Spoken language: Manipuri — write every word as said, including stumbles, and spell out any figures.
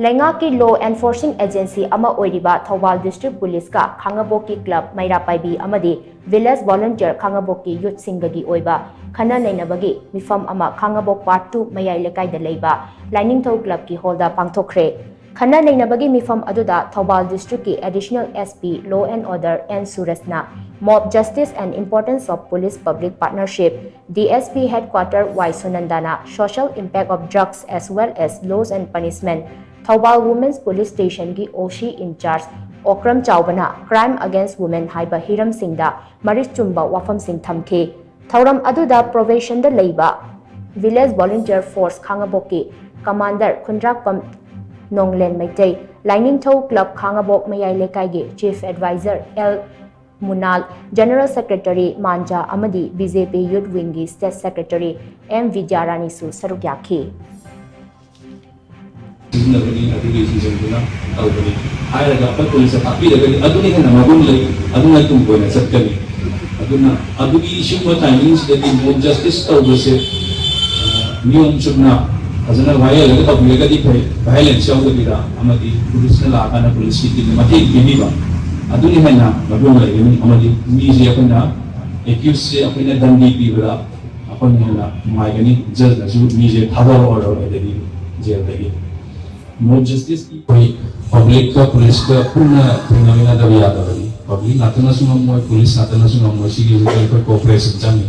ꯂꯩꯉꯥꯛꯀꯤ law enforcing agency ꯑꯃ ꯑꯣꯏꯔꯤꯕ ꯊꯧꯕꯥꯜ District Policeꯀ ꯈꯥꯡꯉꯕꯣꯛꯀꯤ club ꯃꯩꯔꯥ ꯄꯥꯏꯕꯤ ꯑꯃꯗꯤ Village Volunteer ꯈꯥꯡꯉꯕꯣꯛꯀꯤ youthꯁꯤꯡꯒꯒꯤ ꯑꯣꯏꯕ ꯈꯟꯅ ꯅꯩꯅꯕꯒꯤ ꯃꯤꯐꯝ ꯑꯃ ꯈꯥꯡꯉꯕꯣꯛ Part two ꯃꯌꯥꯏ ꯂꯩꯀꯥꯏꯗ ꯂꯩꯕ ꯂꯥꯏꯅꯤꯡꯊꯧ clubꯀꯤ hallꯗ ꯄꯥꯡꯊꯣꯛꯈ꯭ꯔꯦ꯫ ꯈꯟꯅ ꯅꯩꯅꯕꯒꯤ ꯃꯤꯐꯝ ꯑꯗꯨꯗ Thoubal Districtꯀꯤ Additional S P Law and Order N ꯁꯨꯔꯖꯅ Mob Justice and Importance of Police Public Partnership, D S P Headquarter Y ꯁꯨꯅꯟꯗꯥꯅ Social Impact of Drugs as well as Laws and Punishment, Thoubal Women's Police Stationꯒꯤ O C in charge Okram ꯆꯥꯎꯕꯅ Crime Against Women ꯍꯥꯏꯕ ꯍꯤꯔꯝꯁꯤꯡꯗ ꯃꯔꯤꯛ ꯆꯨꯝꯕ ꯋꯥꯐꯝꯁꯤꯡ ꯊꯝꯈꯤ꯫ ꯊꯧꯔꯝ ꯑꯗꯨꯗ probationꯗ ꯂꯩꯕ Village Volunteer Force ꯈꯥꯡꯉꯕꯣꯛꯀꯤ commander ꯈꯨꯟꯗ꯭ꯔꯥꯛꯄꯝ ꯅꯣꯡꯂꯦꯟ ꯃꯩꯇꯩ, ꯂꯥꯏꯅꯤꯡꯊꯧ club ꯈꯥꯡꯉꯕꯣꯛ ꯃꯌꯥꯏ ꯂꯩꯀꯥꯏꯒꯤ chief advisor L ꯃꯨꯅꯥꯜ, general secretary ꯃꯥꯟꯖꯥ ꯑꯃꯗꯤ B J P youth wingꯒꯤ state secretary M ꯕꯤꯗ꯭ꯌꯥꯔꯥꯅꯤꯁꯨ ꯁꯔꯨꯛ ꯌꯥꯈꯤ꯫ ꯁꯤꯖꯤꯟꯅꯕꯅꯤ, ꯑꯗꯨꯒꯤ ꯊꯤꯡꯖꯤꯟꯗꯨꯅ ꯇꯧꯕꯅꯤ ꯍꯥꯏꯔꯒ ꯑꯩꯈꯣꯏ ꯄꯨꯂꯤꯁꯇ ꯇꯥꯛꯄꯤꯔꯒꯗꯤ ꯑꯗꯨꯅ ꯍꯦꯟꯅ ꯃꯒꯨꯟ ꯂꯩ, ꯑꯗꯨꯅ ꯇꯨꯡ ꯀꯣꯏꯅ ꯆꯠꯀꯅꯤ꯫ ꯑꯗꯨꯅ ꯑꯗꯨꯒꯤ ꯁꯤꯒꯨꯝꯕ timingꯁꯤꯗꯗꯤ mob justice ꯇꯧꯕꯁꯦ, ꯑ, ꯅꯤꯌꯣꯝ ꯆꯨꯝꯅ ꯐꯖꯅ ꯋꯥꯌꯦꯜꯂꯒ ꯇꯧꯕꯤꯔꯒꯗꯤ ꯐꯩ, violence ꯌꯥꯎꯗꯕꯤꯗ ꯑꯃꯗꯤ ꯄꯨꯂꯤꯁꯅ ꯂꯥꯛꯑꯀꯥꯟꯗ ꯄꯨꯂꯤꯁꯀꯤ teamꯅ ꯃꯇꯦꯡ ꯄꯤꯕꯤꯕ, ꯑꯗꯨꯅ ꯍꯦꯟꯅ ꯃꯒꯨꯟ ꯂꯩꯒꯅꯤ꯫ ꯑꯃꯗꯤ ꯃꯤꯁꯦ ꯑꯩꯈꯣꯏꯅ, accusedꯁꯦ ꯑꯩꯈꯣꯏꯅ ꯗꯟꯗꯤ ꯄꯤꯕꯗ ꯑꯩꯈꯣꯏꯅ ꯍꯦꯟꯅ ꯅꯨꯡꯉꯥꯏꯒꯅꯤ, judgeꯅꯁꯨ ꯃꯤꯁꯦ ꯊꯥꯗꯣꯔꯛꯑꯔꯣꯏ ꯑꯗꯒꯤ jailꯗꯒꯤ꯫ Mob justiceꯀꯤ ꯑꯩꯈꯣꯏ publicꯀ policeꯀ ꯄꯨꯟꯅ ꯊꯦꯡꯅꯃꯤꯟꯅꯗꯕ ꯌꯥꯗꯕꯅꯤ꯫ Public ꯉꯥꯛꯇꯅꯁꯨ ꯉꯝꯃꯣꯏ, police ꯉꯥꯛꯇꯅꯁꯨ ꯉꯝꯃꯣꯏ꯫ ꯁꯤꯒꯤꯁꯤꯗ ꯑꯩꯈꯣꯏ cooperation ꯆꯪꯉꯤ꯫